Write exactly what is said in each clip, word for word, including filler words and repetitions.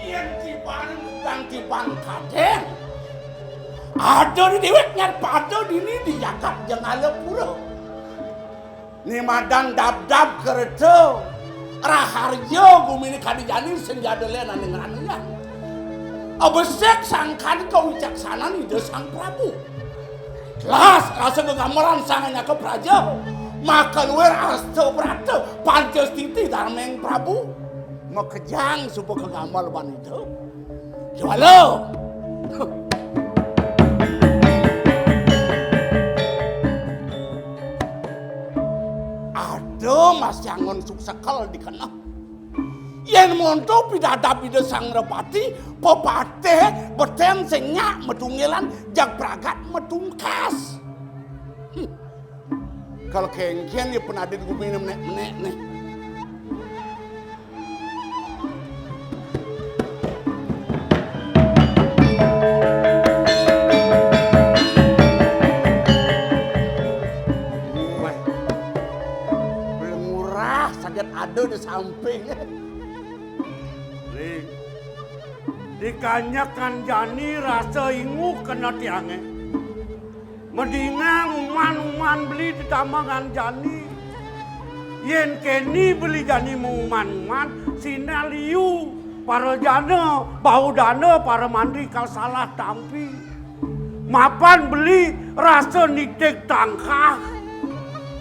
Yén tiban tukang tiban kadén, ada di déwék nyar pada dini di jagat Jengalapura. Né madan dabdab kerta, raharja guminé kadi jani sing ja ada lén ané ngranayang. Abesik sangkan kawicaksanan Ida Sang Prabu. Jelas rasa gegamelan sang anyaka praja. Maka luir asta brata, panca stiti darmeng Prabu. Makejang suba kagamel ban Ida. Jwala. Ada masih anggon suksekel di keneh. Yén monto pidadab Ida Sang Nrapati, pepatih betén sing nyak matunggilan, jag pragat matungkas. Hmm. Kal kéngkén ya penadit guminé menék-menék né. Wéh, beli murah saget ada di samping. Ring, di kanyekan jani rasa inguh kena tiangé. Madingang uman-uman beli di tambangan jani. Yén kéné beli jani mauman-uman, sinah liu, para jana, baudana, para mantri kal salah tampi. Mapan beli rasa nitih tangkah.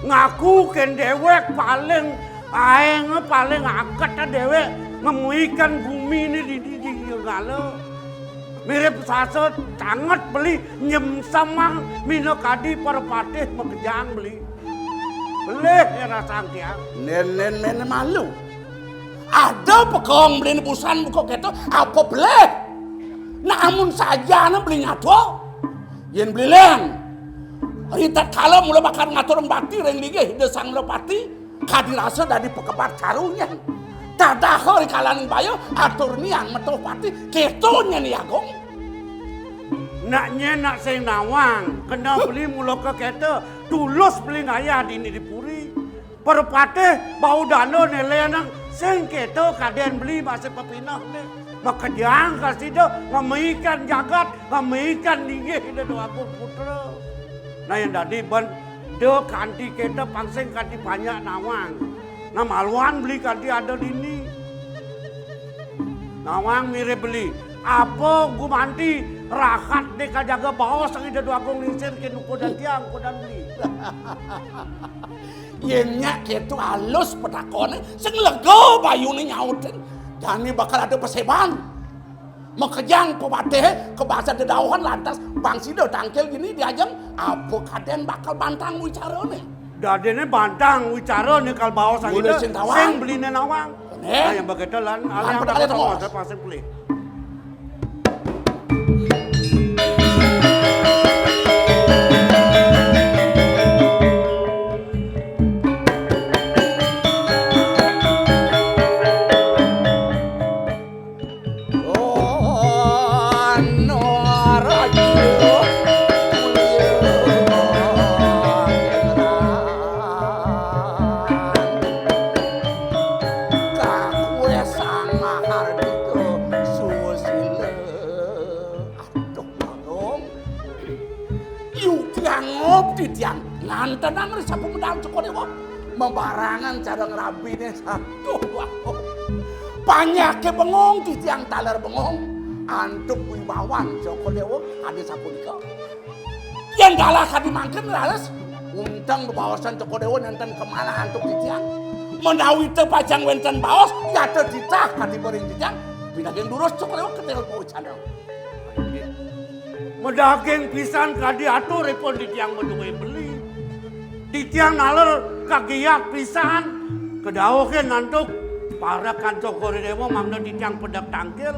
Ngaku kén déwék paling aéng, paling aket déwék ngemaikan guminé di, di, di, di ngala. Mirip sasa tanget beli nyemsemang minakadi para patih makejang beli. Belih ya rasang tiang. Nén, nén, nén malu. Ada pekong beli nebusan buka kéto, apa belih? Nah, amun sajana beli nyata. Yén beli lén. Ri tatkala mula bakal ngatur bakti ring linggih Ida Sang Nrapati, kadi rasa dadi pakebat karunyang. Tadaha ri kalaning baya, atur niang metuh pati, kéto nyén I Agung. Nak nyén nak sing nawang, kena beli mula ka kéto, tulus beli ngayah dini di puri. Para patih baudana né lénang, sing kéto kadén beli masih pepinehné. Makejang ka sida ngemaikan jagat, ngemaikan linggih Ida Déwa Agung Putra. Nah, yén dadi ban da kanti kéto pang sing kanti panjak nawang. Nah, maluan beli kanti ada dini. Nawang mirib beli. Apa gumanti Rahat dé kajaga baos sing Ida Déwa Agung lingsir ké nukodan tiang, kodan beli. Yén nyak kéto alus petakoné, sing lega bayuné nyautin, jani bakal ada paséban. Makejang pepatihé kabasa dedauhan lantas pang sida tangkil jani di ajeng, apa kadén bakal bantang wicarané. Dadiné bantang wicarané kal baos sing Ida, sing beliné nawang. Nah, yang begitu lan, aliang dapat penguasa pasir pelih. Kakué Sang Mahardika Susila. Aduh, Bagong. Yu tiang ngop titiang ngantenang ri sapumedang Cokor Déwa. Mabarangan cara ngrabiné. Aduh, Bagong. Panjaké bengong titiang taler bengong. Antuk wibawan Cokor Déwa adi sapunika. Yén galah kadi mangkin raris, unteng bebaosan Cokor Déwa nénten kamanah antuk titiang. Menawi té pacang wénten baos, yata titah kadi ring titiang, pinaging durus Cokor Déwa ketél pawecana. Madaging pisan kadi aturipun titiang madué beli. Titiang naler kagiat pisan, kadauhin antuk parekan Cokor Déwa mangda titiang pedek tangkil.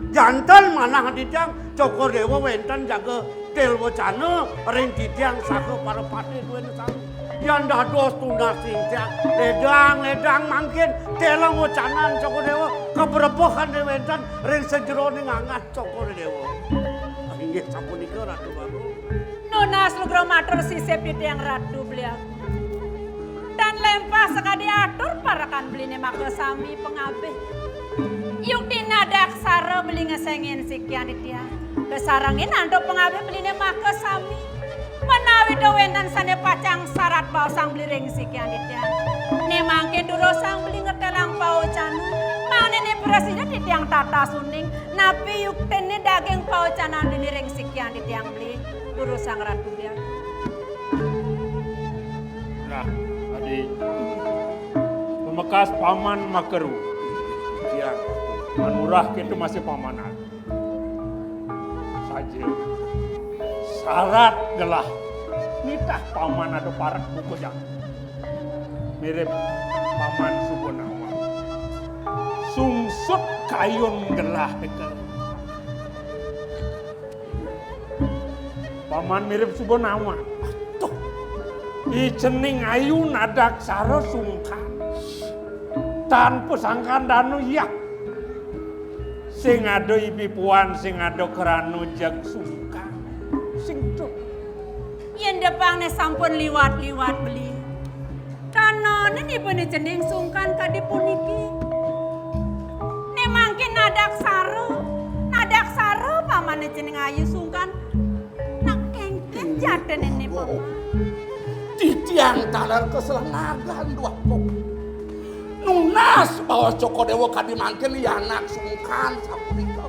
Janten manah titiang Cokor Déwa wénten jaga tel wecana ring titiang saha para patih duéné sami. Yan dados tunas titiang, ledang-ledang mangkin telang wecanan Cokor Déwa, kabrebehan wénten ring sajeroning angan Cokor Déwa. Inggih sapunika Ratu Agung. Nunas lugra matur sisip titiang Ratu Beli Agung. Tan lempah sakadi atur parekan beliné makasami pangabih. Yukti nadaksara beli ngeséngin sikian titiang. Kasarengin antuk pangabih beliné makasami. Menawi to wénten sané pacang sarat baosang beli ring sikian titiang. Né mangkin durusang beli ngetelang pawecana. Mangdané prasida titiang tatas uning. Napi yuktiné daging pawecanan dini ring sikian titiang beli. Durusang Ratu Beli Agung. Nah, adi pamekas paman makaru. Tiang manurah kéto masih paman agung. Saja. Sarat gelah. Nitah paman ada parek buku jang. Mirip paman suba nawang. Sungsut kayun gelah nika. Paman mirip suba nawang. Aduh. I cening ayu nadaksara sungkan. Tan pasangkan danu yak. Sing ada ibi puan, sing ada krana jeg sungkan. Sing tuh. Yén depangné sampun liwat-liwat beli. Kanonin ibané cening sungkan kadi puniki. Né mangkin nadaksara, nadaksara pamané cening ayu sungkan. Nak kéngkén jatiné né paman. Titiang taler kaselenagan duah pok. Nunas baos Cokor Déwa kadi mangkin ya anak sungkan sapunika.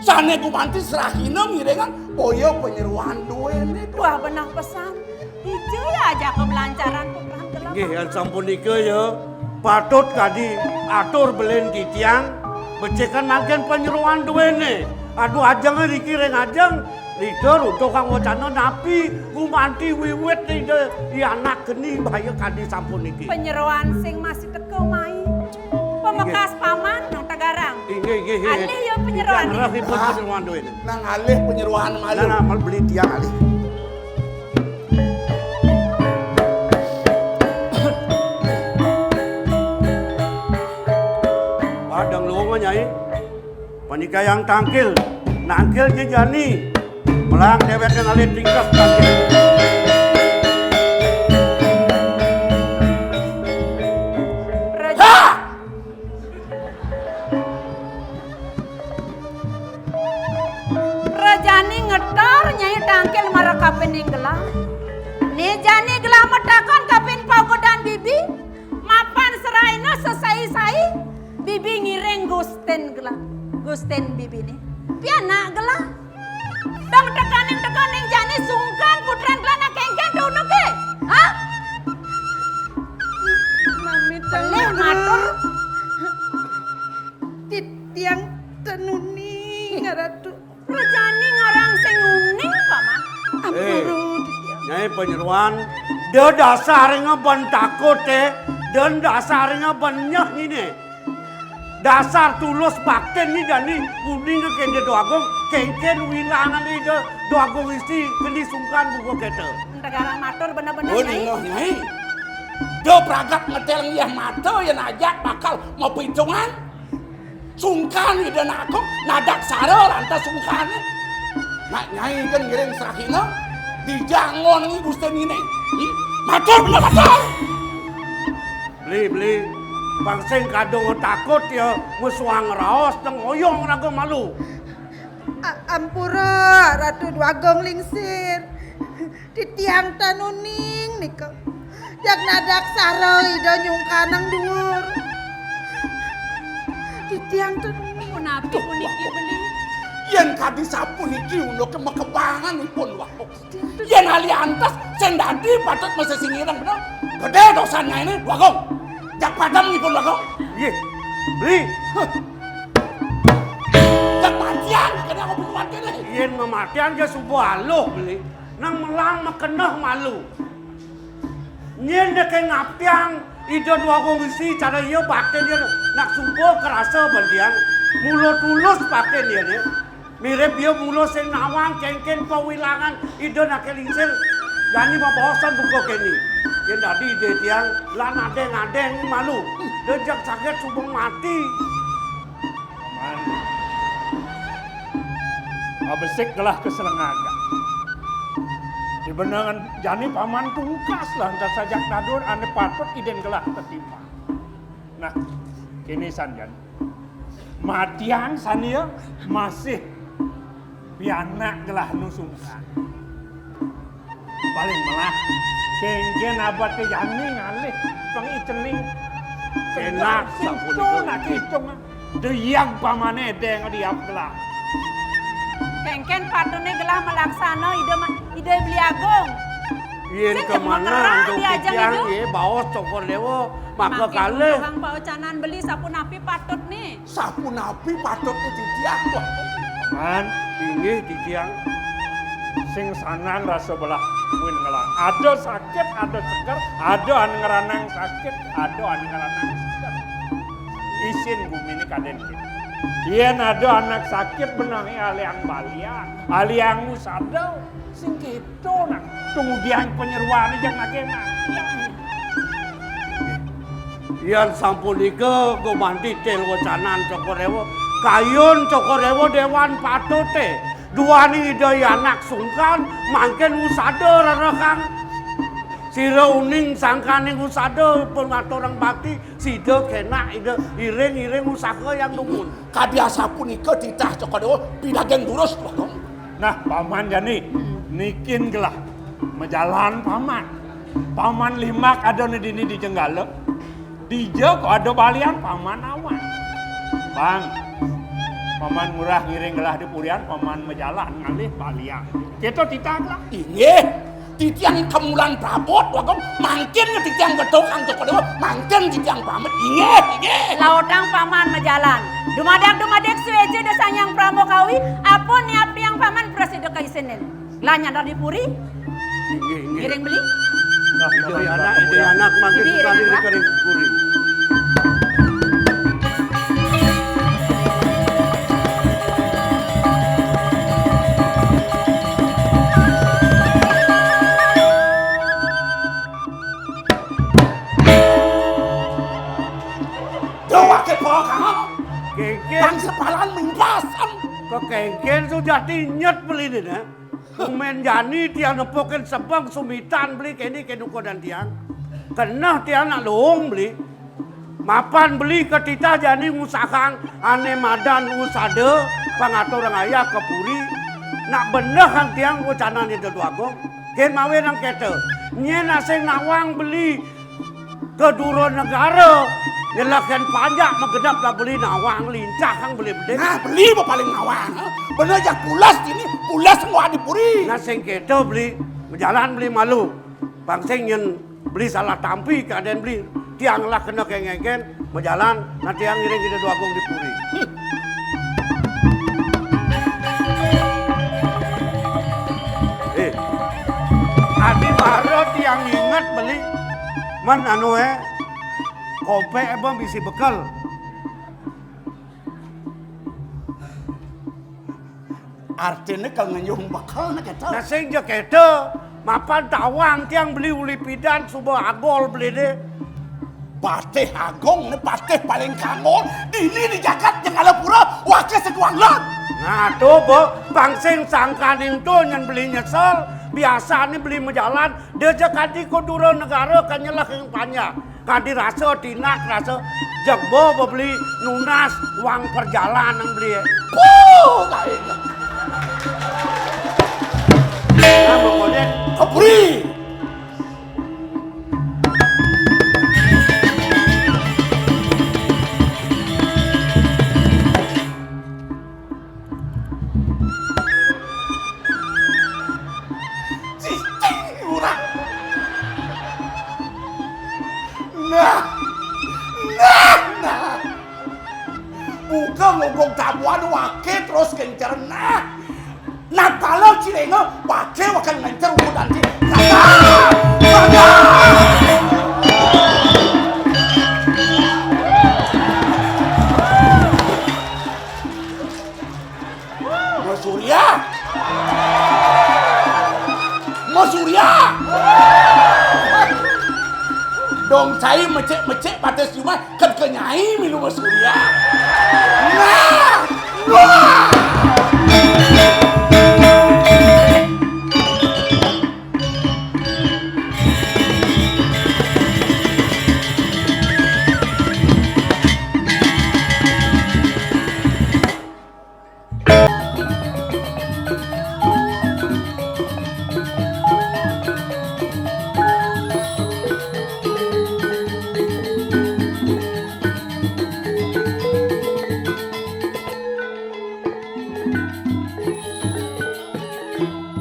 Sané gumanti serahina ngiringan boya panyeroan duéné. Duah benah pesan. Dija ya ajaka blancaran putra telah. Inggih, yan sapunika ya patut kadi atur belin titiang becikan mangkin panyeroan duéné. Aduh, ajeng riki ring ajeng. Nika runtuh kang wacana napi gumanti wiwit ida i anak geni baya kadi sapuniki. Panyeroan sing masih teka mai. Pamekas paman nang tagarang. Inggih, inggih, inggih. Alih ya panyeroan. Tiang rerehipun panyeroan duéné. Nang alih panyeroan malu. Nah, nah, mal beli tiang alih. Padang luwung, Nyai. Panikayang tangkil, nangkil jejani. Melang déwék ngalih tingkah tangkil. Raja-, Rajani ngetor Nyai tangkil mara kapining gelah. Né jani gelah matakon kapin paukudan bibi. Mapan seraina sesai-sai, bibi ngiring gustin gelah, gustin bibiné. Pianak gelah. Tong tekaning-tekaning jani sungkan putran kelana kéngkén tunuké. Hah? Nami pelih matur. Titiang ten uning, Ratu. Rajani ngarang sing uning, Paman. Eh, ampura, Titiang. Nyai Panyeruan, da dasar ngeben takut, eh. Dan dasar ngeben nyeh nyine. Dasar tulus baktin ni jani uning ka Ida Déwa Agung, kéngkén wilangan Ida Déwa Agung Isi keni sungkan buka kéto. Tegarang matur bener-bener, Nyai. Nyai. Da pragat ngetél ngiah mata yén ajak bakal mapitungan. Sungkan Ida Déwa Agung nadak sara lantas sungkan. Nak Nyai kan ngiring serahina, dijangon ni Gusti nine. Hmm? Matur bener matur. Beli, beli. Pang sing kadung takut ya, mesuang raos teng oyong raga malu. A-, ampura, Ratu Déwa Agung Lingsir. Titiang tan uning nika. Jak nadak sara Ida nyungkanang duur. Titiang tan uning. Punapi puniki beli? Yén kadi sapuniki unduké makebangan ipun, wah. Yén aliantes sing dadi patut masesingirang, bener. Gedé dosan nyainé, Bagong. Jak padem ipun, Bagong. Nggih. Beli. Huh. Jak matian, kéné aku butuhan kéné. Yén mamatian ya suba aluh, Beli. Nang melang makeneh malu. Nyén dék ngaptiang Ida Déwa Agung Isi cara iya baktin iya nak suba karasa bandian. Mula tulus baktin iya né. Mirip ya mula sing nawang kéngkén pawilangan Ida Déwa Agung Lingsir jani mabaosan buka kéné. Yén dadi Ida tiang lan adéng-adéng malu. Da jak saget suba mati. Paman. Abesik gelah kaselengagan. Di benengan jani Paman tungkas lantas sajak dadur ané patut idin gelah tetimpal. Nah, kéné san jani. Matiang sania masih pianak gelah nu sungkan. Paling melah, kéngkén abaté jani ngalih pangicening. Enak, sing sapunika. Nak itung. Déyang pamané déng diap gelah. Kéngkén patuné gelah malaksana Ida ma-, Ida Beli Agung. Yén sing kemana ngerah antuk diajeng titiang, Ida. Nggih, baos Cokor Déwa, maka mangkin kalih. Unduhang paocanan beli sapunapi patutné. Sapunapi patutné titiang, Wah. Man. Inggih, titiang. Sing sanang rasa belah buin ngelah. Ada sakit, ada seger, ada anu ngeranang sakit, ada anu ngeranang seger. Isin guminé kadén kéné. Yén ada anak sakit benehé aliang balian, aliang usada, sing kéto. Nah, tumudian panyeruané jang nagih-nagih. Yan sampunika gumanti til wacanan Cokor Déwa. Kayun Cokor Déwa déwan patuté. Duaning Ida anak sungkan mangkin usada rerehang. Sira uning sangkaning usada pun ngaturang bakti, sida kénak Ida iring-iring usaha yang dumun. Kadi asapunika titah Cokor Déwa pidaging durus, Bagong. Nah, Paman jani, nikin gelah majalan Paman. Paman limak ada né dini di Jenggala. Dija kok ada balian Paman awan. Bang, Paman murah ngiring gelah di purian, Paman majalan ngalih balian. Kéto titah gelah. Inggih. Titiang kemulan prabot, Bagong, mangkin titiang gedukang Cokor Déwa, mangkin titiang pamit. Inggih, inggih. Lautang Paman majalan. Dumadak-dumadik suéca da Sang Hyang Parama Kawi, apa niat tiang Paman prasida kaisinin. Lanyar di puri. Inggih, inggih. Ngiring beli. Nah, Ida anak, Ida anak mangkin. Inggih, sukadi inggih, di kering puri. Duh, waké pokok. Kéngkén. Bang sepalan mingkasan. Kekéngkén sujati nyet beliné, nah. Kumén jani tiang nepukin sebeng sumitan beli kéné ké dukudan tiang. Keneh tiang nak luung beli. Mapan beli ketitah jani ngusahang ané madan usada pangaturang ayah ka puri. Nak benehang tiang wacanané Déwa Agung. Kén mawinan kéto. Nyén asing nawang beli Ka dura negara, nyelekén panjak magenep lah beli nawang lincah kang beli bedik. Nah, beli mah paling nawang, ha? Bener jak pules dini, pules ngawak di puri. Nah, sing kéto beli, majalan beli malu. Pang sing nyén beli salah tampi, kadén beli tiang lah kena kéngkéngkén, majalan, nah tiang ngiring Ida Déwa Agung di puri. Eh, adi mara tiang inget beli, men anu é, kompék é bisi bekel. Artiné ka ngenjung bekel né kéto. Nah, sing ja kéto, mapan tawang tiang beli uli pidan suba agol beli dé. Patih Agung né patih paling kanggo dini di jagat Jenggala Pura, waké saguang lod. Nah, to, Bo, pang sing sangkaning to nyén beli nyesel, biasané beli majalan, da ja kanti ka dura negara ka nyelekén panjak. Kadi rasa tinak, rasa jegbo bebeli nunas uang perjalanan beli. Puh, baik. Nama boleh? Kepri. Cicing urang. Nah, nah, nah. Buka ngogog tabuan waké terus kencer. Nah, nah kalau cilénga waké bakal ngencer udah nanti. Nah, nah, nah. Mas Surya. Mas Surya. Dong cai mecék-mecék batis jumah, kan kenyai milu Mas Surya. Nah, nah.